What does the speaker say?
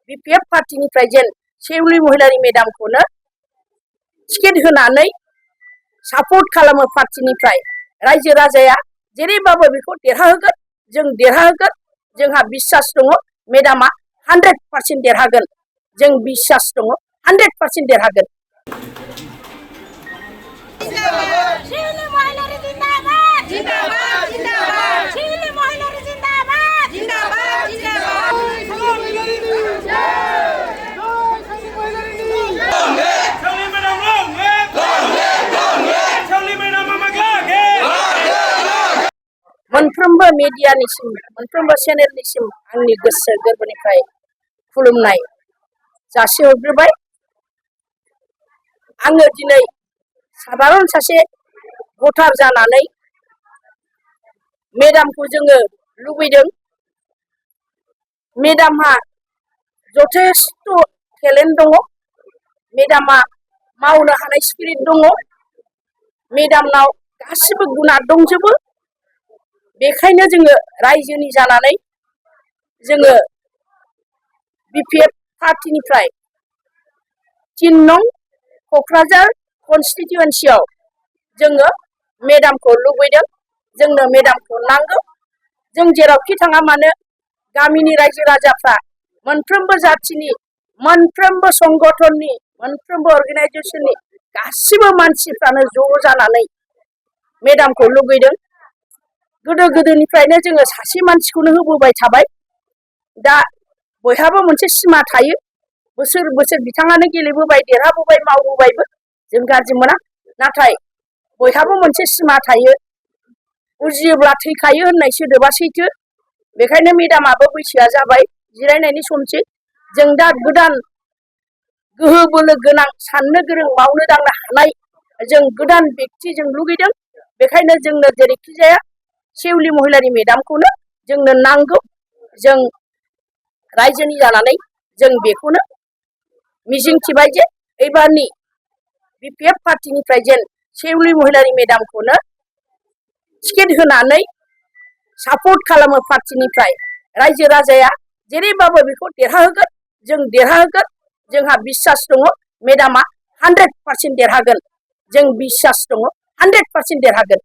BPF पार्टीनिफ्राय जेन सेउलि महिलारि मेडामखौनो ticket होनानै support खालामो पार्टीनिफ्राय रायजो राजाया जेरैबाबो बेखौ देरहाहोगोन जों देरहाहोगोन जोंहा बिश्वास दङ मेडामा 100% देरहागोन जों बिश्वास दङ 100% देरहागोन मोनफ्रोमबो मिडियानिसिम मोनफ्रोमबो चेनेलनिसिम आंनि गोसो गोरबोनिफ्राय खुलुमनाय जासिहरग्रोबाय आङो दिनै साधारन सासे भटार जानानै मेडामखौ जोङो लुबैदों मेडामहा जथेस्थ टेलेन्ट दङ मेडामा मावनो हानाय स्पिरिट दङ मेडामनाव गासिबो गुना दंजोबो बेखायनो जोङो रायजोनि जानानै जोङो BPF पार्टीनिफ्राय 3 नं क'क्राझार कन्स्टिट्युएन्सियाव जोङो मेडामखौ लुबैदों जोंनो मेडामखौ नांगौ जों जेरावखि थाङा मानो गामिनि रायजो राजाफ्रा मोनफ्रोमबो जाथिनि मोनफ्रोमबो संगठननि मोनफ्रोमबो अर्गानाइजेशननि गासिबो मानसिफ्रानो ज' जानानै मेडामखौ लुगैदों गोदोनिफ्रायनो जोङो सासे मानसिखौनो होबोबाय थाबाय दा बयहाबो मोनसे सिमा थायो बोसोर बोसोर बिथाङानो गेलेबोबाय देरहाबोबाय मावबोबायबो जों गाज्रि मोना नाथाय बयहाबो मोनसे सिमा थायो उजियोब्ला थैखायो होननाय सोदोबा सैथो बेखायनो मेडामाबो बैसोआ जाबाय जिरायनायनि समसै जों दा गोदान गोहो बोलो गोनां साननो गोरों मावनो दांनो हानाय जों गोदान बेक्ति जों लुगैदों बेखायनो जोंनो जेरैखि जाया सेउलि महिलारि मेडामखौनो जोंनो नांगौ जों रायजोनि जानानै जों बेखौनो मिजिंथिबाय जे एबारनि BPF पार्टीनिफ्राय जेन सेउलि महिलारि मेडामखौनो टिकेट होनानै सापर्ट खालामो पार्टीनिफ्राय रायजो राजाया जेरैबाबो बेखौ देरहाहोगोन जों देरहाहोगोन जोंहा बिश्वास दङ मेडामा 100% देरहागोन जों बिश्वास दङ 100% देरहागोन